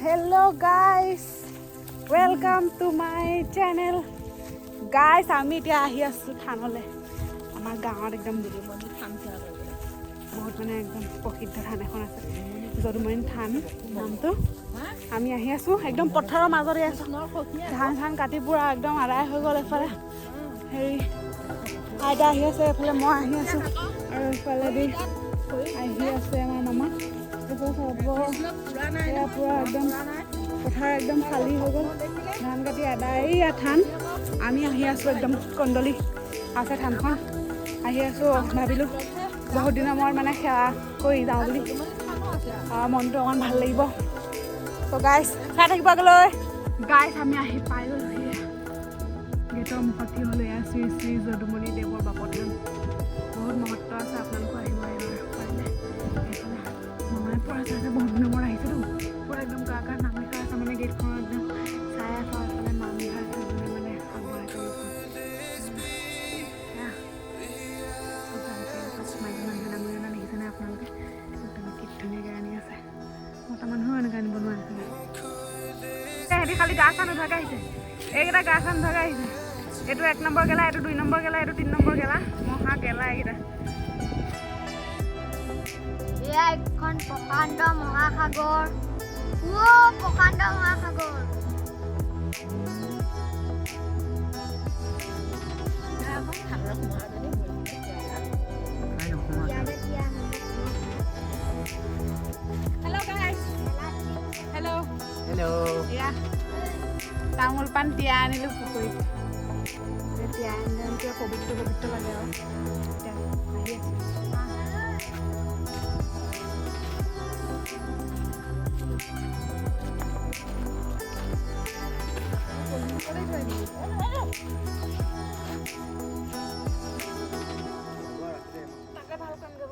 Hello guys, welcome to my channel. Guys, আমি এতিয়া আহি আছোঁ থানলৈ। আমাৰ গাঁৱত একদম বহুত মানে একদম প্ৰসিদ্ধ থান এখন আছে, যদুমণি থান নামটো। আমি আহি আছোঁ একদম পথাৰৰ মাজতে আছোঁ। ধান চান কাটি পূৰা একদম আদায় হৈ গ'ল। এইফালে হেৰি আইতা আহি আছে, এইফালে মই আহি আছোঁ আৰু এইফালেদি আহি আছে আমাৰ মামা। এইফালে চাব, এয়া পূৰা একদম পথাৰ একদম খালী হৈ গ'ল, ধান কাটি আদায়। এইয়া থান, আমি আহি আছোঁ। একদম কন্দলি আছে থানখন, আহি আছোঁ। ভাবিলোঁ বহুত দিনৰ মূৰত মানে সেৱা কৰি যাওঁ বুলি, মনটো অকণমান ভাল লাগিব। ত' গাইজ, চাই থাকিব আগলৈ। গাইজ, আমি আহি পাই গ'লোঁ। সেয়া গেটৰ মুখত থিয় হ'লো। এয়া শ্ৰী শ্ৰী যদুমণি দেৱৰ বাপথান। বহুত মহত্ব আছে, আপোনালোকো আহিব আহিব পাৰিলে। এইফালে মামাই পূৰা চাইছে, বহুত দিনৰ মূৰত আহিছেতো, পূৰা একদম কাৰ কাৰ নাম লিখা আছে মানে গেটখনত একদম চাই আছোঁ। আৰু এইফালে নাম লিখা আছে, যোনে মানে আগবঢ়াইছে গেটখন। এয়া চব আহিছে। মাইকী মানুহে ডাঙৰীয়া দেখিছেনে আপোনালোকে? একদম কি ধুনীয়াকৈ আনি আছে। মতা মানুহো এনেকৈ আনিব নোৱাৰে চাগে। সিহঁতি খালি গা চা নোধোৱাকৈ আহিছে। এইকেইটা গা চা নোধোৱাকৈ আহিছে। এইটো 1 নম্বৰ গেলা, এইটো 2 নম্বৰ গেলা, এইটো 3 নম্বৰ গেলা। মহা গেলা এইকেইটা। এয়া এখন প্ৰকাণ্ড মহাসাগৰ। অ' প্ৰকাণ্ড মহাসাগৰ। ইয়াতে দিয়া। Hello guys, hello. Hello. এয়া তামোল পাণ তিয়াই আনিলোঁ পুখুৰীত। এতিয়া তিয়াই আনিলে কিবা পবিত্ৰ পবিত্ৰ লাগে আৰু এতিয়া আহি আছোঁ।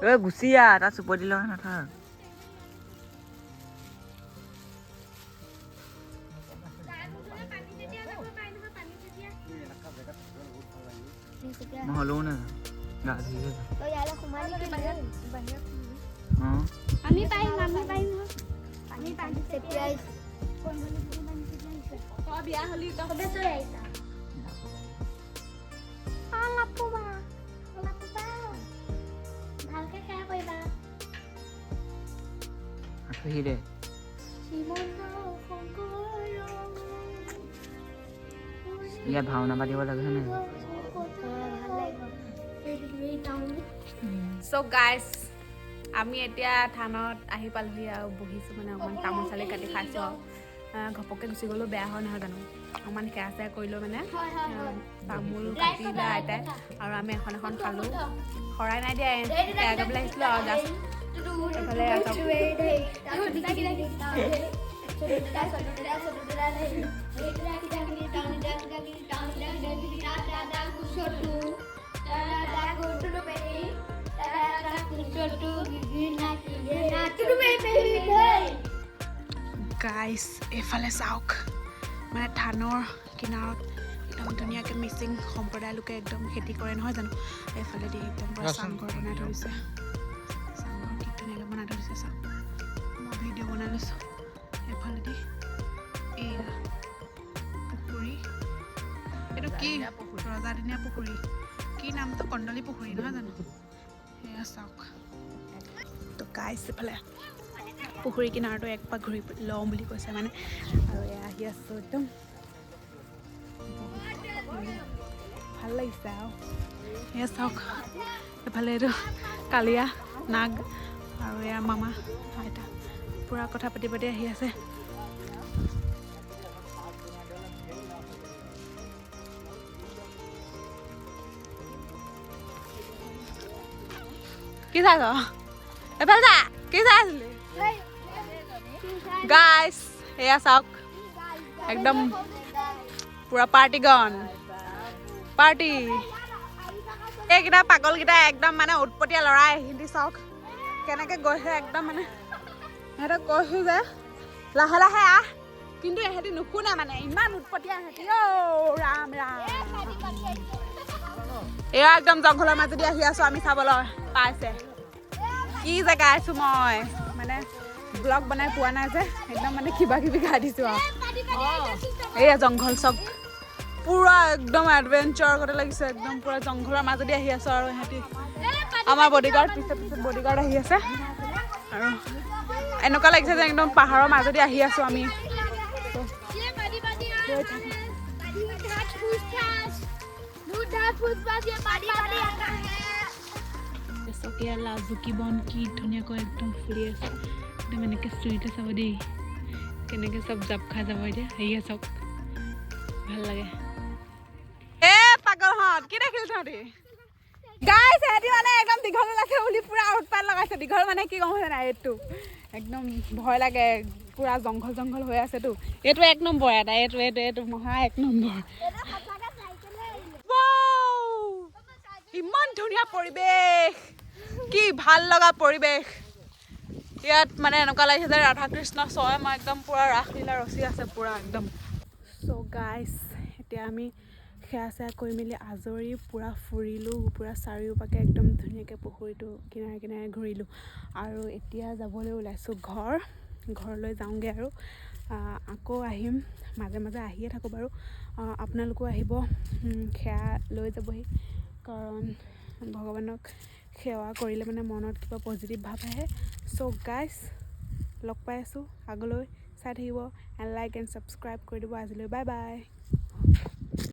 ঐ, গুচি আহ, তাত চুপতি লগাই নাথাক। মই হ'লেও নাযাওঁ, গা ধুইহে যাম। তই ইয়ালৈ সোমালি কি? অঁ। আমি পাৰিম, আমি পাৰিম, আমি পাৰিম। তেতিয়াই তই বিয়া হ'লি তই। কবে তই আহিছা? লাপুবা, লাপুবা, ভালকে সেৱা কৰিবা। আঁঠুহি দে। শ্ৰীমন্ত শংকৰ। ইয়াত ভাওনা পাতিব লাগে, হয় নাই? ভাল লাগিব। চ' গাইজ, আমি এতিয়া থানত আহি পালোহি আৰু বহিছোঁ, মানে অকণমান তামোল চালি কাটি খাইছোঁ। আৰু ঘপককৈ গুচি গ'লেও বেয়া হয়, নহয় জানো? অকণমান সেৱা চেৱা কৰি লৈ মানে তামোল কাটিলে আইতাই আৰু আমি এখন এখন খালোঁ। শৰাই নাই দিয়া, সেৱা কৰিবলৈ আহিছিলোঁ আৰু জাষ্ট। এইফালে চাওক। গাইজ, এইফালে চাওক, মানে থানৰ কিনাৰত একদম ধুনীয়াকৈ মিচিং সম্প্ৰদায়ৰ লোকে একদম খেতি কৰে, নহয় জানো? এইফালেদি একদম পূৰা ৰচোন। চাংঘৰ বনাই থৈছে। চাংঘৰ কি ধুনীয়াকৈ বনাই থৈছে চাওক। মই ভিডিঅ' বনাই লৈছোঁ। এইফালেদি এয়া পুখুৰী। এইটো কি ৰজাদিনীয়া পুখুৰী, কি নামটো? কন্দলী পুখুৰী, নহয় জানো? এয়া চাওক। তো গাইজ, এইফালে পুখুৰী কিনাৰটো এক পাক ঘূৰি লওঁ বুলি কৈছে মানে। আৰু এয়া আহি আছোঁ, একদম বহুত মানে ভাল লাগিছে। আৰু এয়া চাওক, এফালে এইটো কালিয়া নাগ আৰু এয়া মামা আইতা পূৰা কথা পাতি পাতি আহি আছে। কি চাইছ? এফালে যা। কি চাই আছিলি? গাইছ, এয়া চাওক, একদম পুৰা পাৰ্টি গন পাৰ্টি। এইকেইটা পাগলকেইটা একদম মানে উৎপতীয়া ল'ৰাই। সিহঁতি চাওক কেনেকৈ গৈছে একদম। মানে সিহঁতক কৈছোঁ যে লাহে লাহে আহ, কিন্তু ইহঁতি নুশুনে। মানে ইমান উৎপতীয়া ইহঁতি। অ' ৰাম ৰাম! এয়া একদম জংঘলৰ মাজেদি আহি আছোঁ আমি। চাবলৈ পাইছে কি জেগা আছোঁ মই মানে। ব্লগ বনাই পোৱা নাই যে, একদম মানে কিবা কিবি গাই দিছোঁ আৰু। এইয়া জংঘল চক, পূৰা একদম এডভেঞ্চাৰ গতে লাগিছে। একদম পূৰা জংঘলৰ মাজেদি আহি আছোঁ আৰু ইহঁতি আমাৰ বডিগাৰ্ড, পিছে পিছে বডিগাৰ্ড আহি আছে। আৰু এনেকুৱা লাগিছে যে একদম পাহাৰৰ মাজেদি আহি আছোঁ আমি। ये पानी पानी গৈ থাকোঁ। ये पानी पानी आता है। চাওক, এয়া লাজুকী বন, কি ধুনীয়াকৈ একদম ফুলি আছে। একদম এনেকৈ চুইতে চাব দেই, কেনেকৈ চব জাপ খাই যাব এতিয়া। হেৰিয়ে চাওক, ভাল লাগে। এ পাগলহঁত, কি দেখিল তহঁতি? গাইছ, সিহঁতি মানে একদম দীঘল ওলাইছে বুলি পূৰা উৎপাত লগাইছে। দীঘল মানে কি গম পাইছে নাই? এইটো একদম ভয় লাগে, পূৰা জংঘল জংঘল হৈ আছেতো। এইটো এক নম্বৰ এটা, এইটো এইটো এইটো মহা এক নম্বৰ। Wow! ইমান ধুনীয়া পৰিৱেশ, কি ভাল লগা পৰিৱেশ ইয়াত। মানে এনেকুৱা লাগিছে যে ৰাধা কৃষ্ণ স্বয়ং একদম পূৰা ৰাসলীলা ৰচি আছে পূৰা একদম। চ' গাইছ, এতিয়া আমি সেৱা চেৱা কৰি মেলি আজৰি, পূৰা ফুৰিলোঁ, পূৰা চাৰিওপাকে একদম ধুনীয়াকৈ পুখুৰীটো কিনাৰে কিনাৰে ঘূৰিলোঁ আৰু এতিয়া যাবলৈ ওলাইছোঁ ঘৰ। ঘৰলৈ যাওঁগৈ আৰু আকৌ আহিম, মাজে মাজে আহিয়ে থাকোঁ বাৰু। আপোনালোকো আহিব, সেৱা লৈ যাবহি, কাৰণ ভগৱানক সেৱা কৰিলে মানে মনত কিবা পজিটিভ ভাৱ আহে। চ' গাইছ, লগ পাই আছোঁ আগলৈ, চাই থাকিব এণ্ড লাইক এণ্ড ছাবস্ক্ৰাইব কৰি দিব। আজিলৈ বাই বাই।